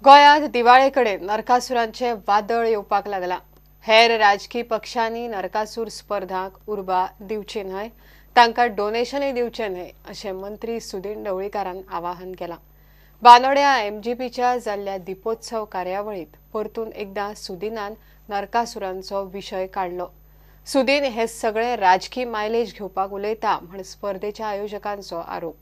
गोंयांत दिवाळे कडेन नरकासुरांचे वादळ येवपाक लागला. हेर राजकीय पक्षांनी नरकासूर स्पर्धांक उर्बा दिवची न्हय, तांकां डोनेशनय दिवचें न्हय अशें मंत्री सुदीन ढवळीकारान आवाहन केलां. बानोड्या एमजीपीच्या जाल्ल्या दीपोत्सव कार्यावळींत परतून एकदां सुदीनान नरकासुरांचो विशय काडलो. सुदीन हे सगळे राजकीय मायलेज घेवपाक उलयता म्हण स्पर्धेच्या आयोजकांचो आरोप.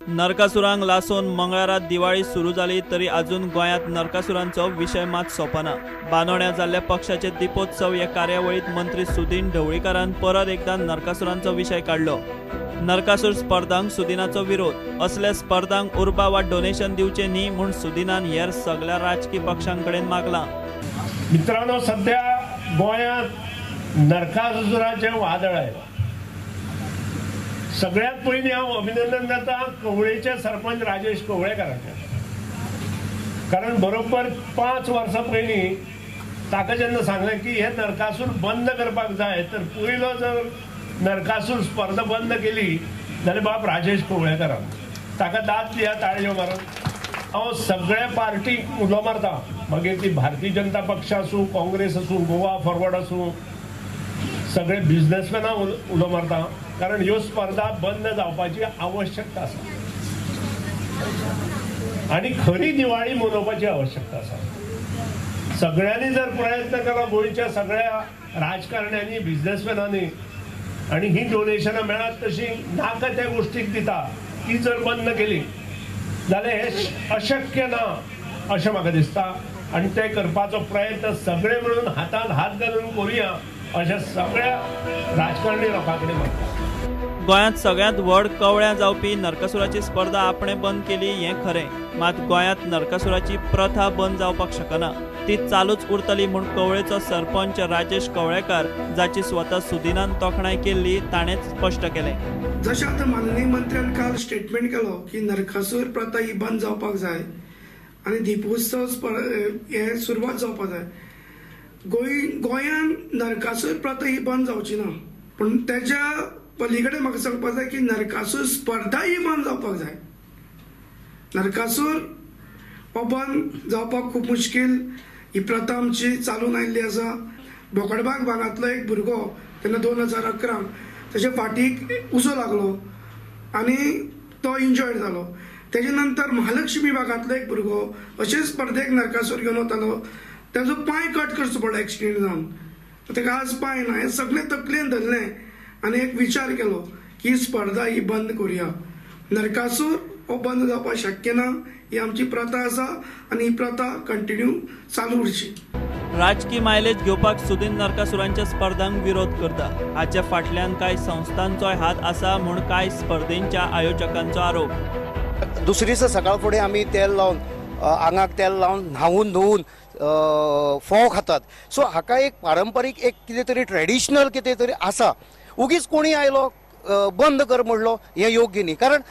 नरकासुरांक लासून मंगळारा दिवाळी सुरू जाली तरी अजून गोंयांत नरकासुरांचो विशय मात सोंपना. बानोड्या जाल्ल्या पक्षाचे दीपोत्सव ह्या कार्यावळींत मंत्री सुदीन ढवळीकारान परत एकदां नरकासुरांचो विशय काडलो. नरकासूर स्पर्धांक सुदीनाचो विरोध. असल्या स्पर्धांक उर्बा वा डोनेशन दिवचें न्ही म्हूण सुदीनान हेर सगळ्या राजकी पक्षां कडेन मागलां. मित्रांनो, सध्या गोंयांत नरकासुराचें वादळ आयलां. सगळ्यात पयलीं हांव अभिनंदन जाता कवळेचे सरपंच राजेश कवळेकाराचें, कारण बरोबर 5 वर्सां पयलीं ताका जेन्ना सांगलें की हे नरकासूर बंद करपाक जाय, तर पयलो जर नरकासूर स्पर्धा बंद केली जाल्यार बाब राजेश कवळेकारान. ताका दाद दिया ताळयो मारून. हांव सगळ्या पार्टीक उलो मारता, मागीर ती भारतीय जनता पक्ष आसूं, काँग्रेस आसूं, गोवा फॉरवर्ड आसूं, सगळे बिजनेसमॅनां उलो मारता, कारण ह्यो स्पर्धा बंद जावपाची आवश्यकता आसा आनी खरी दिवाळी मनोवपाची आवश्यकता आसा. सगळ्यांनी जर प्रयत्न केलो, गोंयच्या सगळ्या राजकारण्यांनी, बिजनेसमॅनांनी, आनी ही डोनेशनां मेळत तशी नाका त्या गोश्टीक दिता, ती जर बंद केली जाल्यार हें अशक्य ना अशें म्हाका दिसता. आनी तें करपाचो प्रयत्न सगळे मेळून हातांत हात घालून करुया अशें सगळ्या राजकारणी लोकां कडेन मागता. गोंयांत सगळ्यांत व्हड कवळ्यां जावपी नरकासुराची स्पर्धा आपणे बंद केली हें खरें, मात गोंयांत नरकासुराची प्रथा बंद जावपाक शकना, ती चालूच उरतली म्हूण कवळेचो सरपंच राजेश कवळेकार, जाची स्वता सुदीनान तोखणाय केल्ली, ताणेंच स्पश्ट केलें. जशें आतां माननीय मंत्र्यान काल स्टेटमेंट केलो की नरकासूर प्रथा ही बंद जावपाक जाय आनी दीपोत्सव हे सुरवात जावपाक जाय. गोंयांत नरकासूर प्रथा ही बंद जावची ना, पूण तेज्या पलीकडे म्हाका सांगपाक जाय की नरकासूर स्पर्धा ही बंद जावपाक जाय. नरकासूर हो बंद जावपाक खूब मुश्कील, ही प्रथा आमची चालून आयिल्ली आसा. बोकडबाग भागांतलो एक भुरगो तेन्ना 2011 ताच्या फाटीक उजो लागलो आनी तो इंजर्ड जालो. तेजे नंतर महालक्ष्मी भागांतलो एक भुरगो अशेच स्पर्धेक नरकासूर घेवन वतालो, ताजो पांय कट करचो पडलो एक्सिडेंट जावन, ताका आज पांय ना. हें सगळें तकलेन धरलें आनी एक विचार केलो की स्पर्धा ही बंद करुया. नरकासूर हो बंद जावपाक शक्य ना, ही आमची प्रथा आसा आनी ही प्रथा कंटिन्यू चालू उरची. राजकी मायलेज घेवपाक सुदीन नरकासुरांच्या स्पर्धांक विरोध करता. हाच्या फाटल्यान कांय संस्थांचोय हात आसा म्हूण कांय स्पर्धेंच्या आयोजकांचो आरोप. दुसरे दिसा सकाळ फुडें आमी तेल लावन, आंगाक तेल लावन न्हावून धुवून फोव खातात. सो हाका एक पारंपारीक एक कितें तरी ट्रेडिशनल कितें तरी आसा. उगीच कोणी आयलो बंद कर म्हणलो हें योग्य न्ही, कारण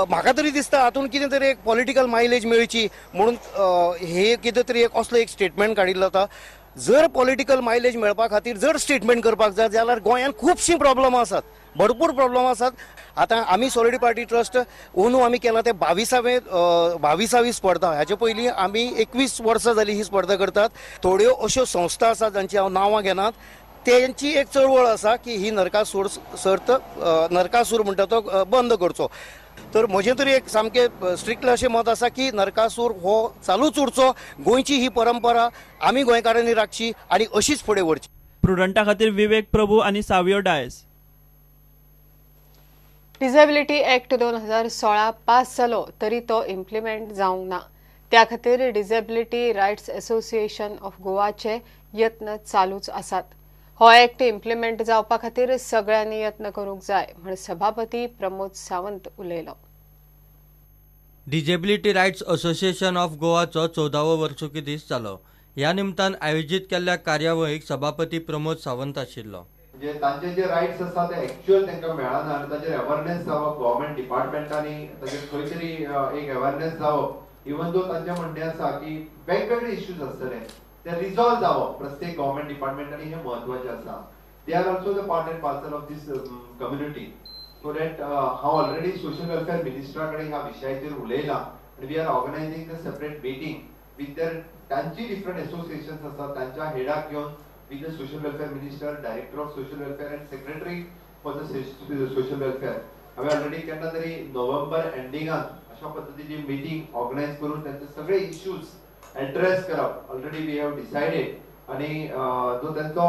म्हाका तरी दिसता हातून कितें तरी एक पॉलिटिकल मायलेज मेळची म्हणून हे कितें तरी एक असलो एक स्टेटमेंट काडिल्लो वता. जर पॉलिटिकल मायलेज मेळपा खातीर जर स्टेटमेंट करपाक जाय जाल्यार गोंयांत खुबशीं प्रॉब्लमां आसात, भरपूर प्रॉब्लम आसात. आतां आमी सॉलिड पार्टी ट्रस्ट अंदू आमी केला ते 22वी स्पर्धा. हाचे पयलीं आमी 21 वर्सां जाली ही स्पर्धा करतात. थोड्यो अश्यो संस्था आसात जांची हांव नांवां घेनात, तेंची एक चळवळ आसा की ही नरकासूर सर्त, नरकासूर म्हणटा तो बंद करचो. तर म्हजें तरी एक सामकें स्ट्रिक्टली अशें मत आसा की नरकासूर हो चालूच उरचो. गोंयची ही परंपरा आमी गोंयकारांनी राखची आनी अशीच फुडें व्हरची. प्रुडंटा खातीर विवेक प्रभू आनी Savio Dias. Disability act 2016 pass जालो तरी तो इम्प्लिमेंट जावंक ना. त्या खातीर डिसेबिलिटी रायट्स एसोसिएशन ऑफ गोवाचे यत्न चालूच आसात. हो एक्ट इम्प्लिमेंट जावपा खातीर सगळ्यांनी यत्न करूंक जाय म्हण सभापती प्रमोद सावंत उलयलो. डिजेबिलिटी रायट्स असोसिएशन ऑफ गोवाचो 14वो वर्सुकी दीस जालो. ह्या निमतान आयोजीत केल्ल्या कार्यावळीक सभापती प्रमोद सावंत आशिल्लो. म्हणजे तांचे जे रायट्स आसा ते एक्चुअल तांकां मेळना आनी ताचेर अवेरनेस जावप, गव्हर्मेंट डिपार्टमेंटांनी ताचेर खंय तरी एक अवेरनेस जावप. इवन दो तांचें म्हणणें आसा की वेगवेगळे इश्यूज आसतले ते रिजॉल्व जावप प्रत्येक गव्हर्मेंट डिपार्टमेंटांनी हें म्हत्वाचें आसा. They are also the part and parcel of this community. So that हांव ऑलरेडी सोशल वेलफेअर मिनिस्टरा कडेन ह्या विशयाचेर उलयलां आनी we are organizing the separate meeting with their तांची डिफरंट एसोसिएशन्स आसा तांच्या हेडाक घेवन with the social welfare minister, director of social welfare and secretary for the social welfare. हांवें ऑलरेडी केन्ना तरी नोव्हेंबर एंडिंगान अशा पद्दतीची मिटींग ऑर्गनायज करून तांचे सगळे इश्यूज एड्रेस करप ऑलरेडी we have decided. आनी जो तांचो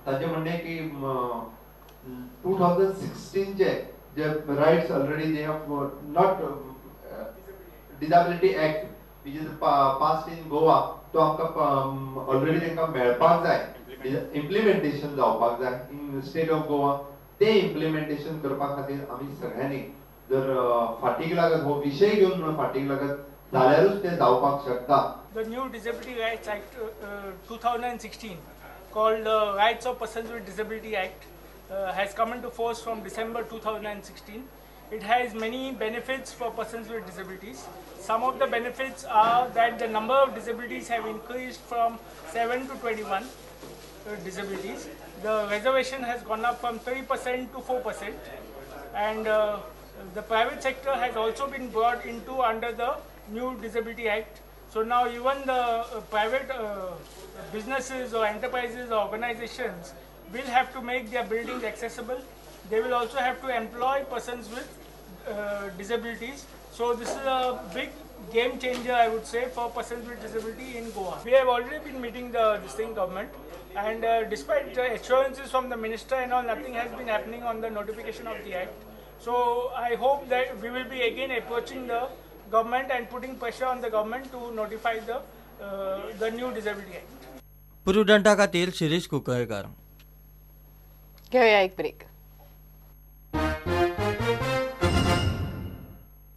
तांचें म्हणणें की 2016चे जे rights already they have not disability act which is passed in Goa तो आमकां ऑलरेडी तांकां मेळपाक जाय, इम्प्लिमेंटेशन जावपाक जाय इन स्टेट ऑफ गोवा. ते इम्प्लिमेंटेशन करपा खातीर आमी सगळ्यांनी जर फाटीक लागत हो विशय घेवन म्हणून फाटीक लागत जाल्यारूच ते जावपाक शकता. The new Disability Rights Act 2016 called Rights of Persons with Disability Act has come into force from December 2016. It has many benefits for persons with disabilities. Some of the benefits are that the number of disabilities have increased from 7 to 21 disabilities. The reservation has gone up from 3% to 4%, and the private sector has also been brought into under the new Disability Act. So now even the private businesses or enterprises or organizations will have to make their buildings accessible. They will also have to employ persons with disabilities. So this is a big game changer, I would say, for persons with disability in Goa. We have already been meeting the distinct government, and despite the assurances from the minister and all, nothing has been happening on the notification of the act. So I hope that we will be again approaching the government and putting pressure on the government to notify the new Disability Act. Prudenta खातीर शिरीष कुंकळकर. घेऊया एक break.